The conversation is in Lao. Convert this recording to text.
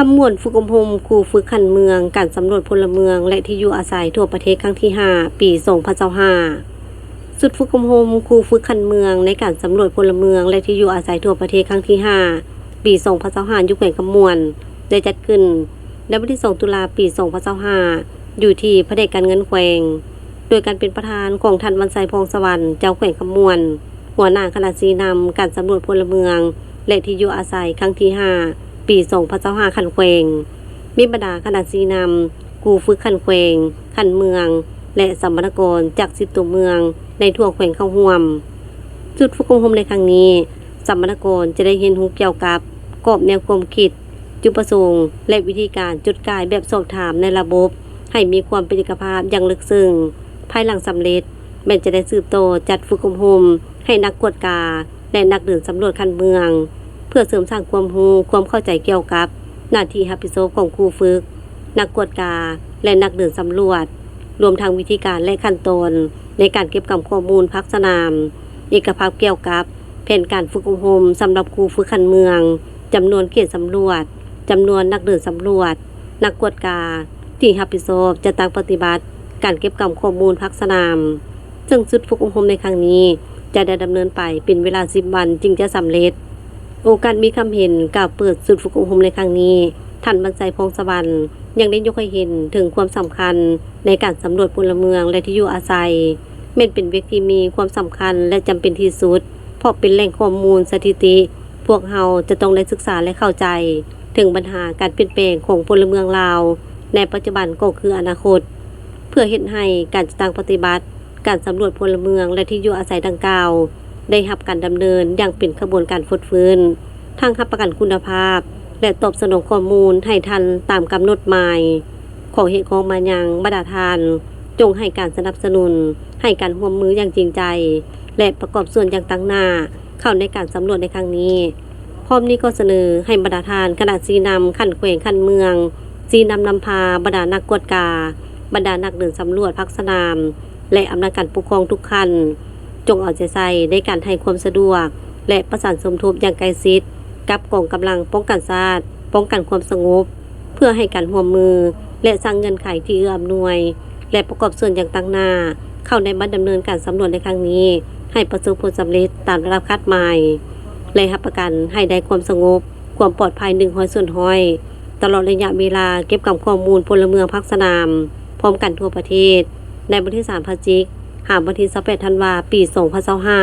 ຄຳມ່ວນຝຶກອົບຮົມຄູຝຶກຂັ້ນເມືອງ ການສຳຫຼວດພົນລະເມືອງ ແລະ ທີ່ຢູ່ອາໄສທົ່ວປະເທດຄັ້ງທີຫ້າ ປີສອງພັນຊາວຫ້າ. ຊຸດຝຶກອົບຮົມຄູຝຶກຂັ້ນເມືອງໃນການສຳຫຼວດພົນລະເມືອງ ແລະ ທີ່ຢູ່ອາໄສທົ່ວປະເທດຄັ້ງທີຫ້າ ປີສອງພັນຊາວຫ້າ ຢູ່ແຂວງຄຳມ່ວນ ໄດ້ຈັດຂຶ້ນໃນວັນທີສອງ ຕຸລາ ປີສອງພັນຊາວຫ້າ ຢູ່ທີ່ພະແນກການເງິນແຂວງ ໂດຍການເປັນປະທານຂອງທ່ານ ວັນໄຊ ພອງສະຫວັນ ເຈົ້າແຂວງຄຳມ່ວນ ຫົວໜ້າຄະນະຊີ້ນຳການສຳຫຼວດພົນລະເມືອງ ແລະ ທີ່ຢູ່ອາໄສຄັ້ງທີຫ້າ ປີສອງພັນຊາວຫ້າ ຂັ້ນແຂວງ, ມີບັນດາຄະນະຊີ້ນຳ, ຄູຝຶກຂັ້ນແຂວງ, ຂັ້ນເມືອງ ແລະ ສຳມະນາກອນຈາກສິບຕົວເມືອງໃນທົ່ວແຂວງເຂົ້າຮ່ວມ. ຊຸດຝຶກອົບຮົມໃນຄັ້ງນີ້, ສຳມະນາກອນຈະໄດ້ຮຽນຮູ້ກ່ຽວກັບກອບແນວຄວາມຄິດ, ຈຸດປະສົງ ແລະ ວິທີການຈຸດກ່າຍແບບສອບຖາມໃນລະບົບ ໃຫ້ມີຄວາມເປັນເອກະພາບຢ່າງເລິກເຊິ່ງ. ພາຍຫຼັງສຳເລັດ, ແມ່ນຈະໄດ້ສືບຕໍ່ຈັດຝຶກອົບຮົມໃຫ້ນັກກວດກາ ແລະ ນັກເດີນສຳຫຼວດຂັ້ນເມືອງ ເພື່ອເສີມສ້າງຄວາມຮູ້, ຄວາມເຂົ້າໃຈກ່ຽວກັບໜ້າທີ່ຮັບຜິດຊອບຂອງຄູຝຶກ, ນັກກວດກາ ແລະ ນັກເດີນສຳຫຼວດ, ລວມທັງວິທີການ ແລະ ຂັ້ນຕອນໃນການເກັບກຳຂໍ້ມູນພາກສະໜາມ, ເອກະພາບກ່ຽວກັບ ແຜນການຝຶກອົບຮົມສຳລັບຄູຝຶກຂັ້ນເມືອງ, ຈຳນວນເຂດສຳຫຼວດ, ຈຳນວນນັກເດີນສຳຫຼວດ, ນັກກວດກາທີ່ຮັບຜິດຊອບຈັດຕັ້ງປະຕິບັດການເກັບກຳຂໍ້ມູນພາກສະໜາມ, ເຊິ່ງຊຸດຝຶກອົບຮົມໃນຄັ້ງນີ້ຈະໄດ້ດຳເນີນໄປເປັນເວລາສິບວັນຈຶ່ງຈະສຳເລັດ. ໂອກາດມີຄຳເຫັນກ່າວເປີດຊຸດຝຶກອົບຮົມໃນຄັ້ງນີ້, ທ່ານ ວັນໄຊ ພອງສະຫວັນ ຍັງໄດ້ຍົກໃຫ້ເຫັນເຖິງຄວາມສຳຄັນໃນການສຳຫຼວດພົນລະເມືອງ ແລະ ທີ່ຢູ່ອາໄສ ແມ່ນເປັນວຽກທີ່ມີຄວາມສຳຄັນ ແລະ ຈຳເປັນທີ່ສຸດ ເພາະເປັນແຫຼ່ງຂໍ້ມູນສະຖິຕິ. ພວກເຮົາຈະຕ້ອງໄດ້ສຶກສາ ແລະ ເຂົ້າໃຈເຖິງບັນຫາການປ່ຽນແປງຂອງພົນລະເມືອງລາວໃນປັດຈຸບັນກໍຄືອະນາຄົດ, ເພື່ອເຮັດໃຫ້ການຈັດຕັ້ງປະຕິບັດການສຳຫຼວດພົນລະເມືອງ ແລະ ທີ່ຢູ່ອາໄສດັ່ງກ່າວ ໄດ້ຮັບການດຳເນີນຢ່າງເປັນຂະບວນການຟົດຟື້ນ, ທັງຮັບປະກັນຄຸນນະພາບ ແລະ ຕອບສະໜອງຂໍ້ມູນໃຫ້ທັນຕາມກຳນົດໝາຍ. ຂໍຮຽກຮ້ອງມາຍັງບັນດາທ່ານ, ຈົ່ງໃຫ້ການສະໜັບສະໜູນ, ໃຫ້ການຮ່ວມມືຢ່າງຈິງໃຈ ແລະ ປະກອບສ່ວນຢ່າງຕັ້ງໜ້າເຂົ້າໃນການສຳຫຼວດໃນຄັ້ງນີ້. ພ້ອມນີ້ກໍສະເໜີໃຫ້ບັນດາທ່ານຄະນະຊີ້ນຳຂັ້ນແຂວງ, ຂັ້ນເມືອງ ຊີ້ນຳນຳພາບັນດານັກກວດກາ, ບັນດານັກເດີນສຳຫຼວດພາກສະໜາມ ແລະ ອຳນາດການປົກຄອງທຸກຂັ້ນ ຈົ່ງເອົາໃຈໃສ່ໃນການໃຫ້ຄວາມສະດວກ ແລະ ປະສານສົມທົບຢ່າງໃກ້ຊິດກັບກອງກຳລັງປ້ອງກັນຊາດ, ປ້ອງກັນຄວາມສະຫງົບ ເພື່ອໃຫ້ການຮ່ວມມື ແລະ ສ້າງເງື່ອນໄຂທີ່ເອື້ອອຳນວຍ ແລະ ປະກອບສ່ວນຢ່າງຕັ້ງໜ້າເຂົ້າໃນບັດດຳເນີນການສຳຫຼວດໃນຄັ້ງນີ້ ໃຫ້ປະສົບຜົນສຳເລັດຕາມລະດັບຄາດໝາຍ ແລະ ຮັບປະກັນໃຫ້ໄດ້ຄວາມສະຫງົບ, ຄວາມປອດໄພ ໜຶ່ງຮ້ອຍສ່ວນຮ້ອຍ ຕະຫຼອດໄລຍະເວລາເກັບກຳຂໍ້ມູນພົນລະເມືອງພາກສະໜາມ ພ້ອມກັນທົ່ວປະເທດ ໃນວັນທີສາມ ພະຈິກ ຫາວັນທີຊາວແປດ ທັນວາ ປີສອງພັນຊາວຫ້າ.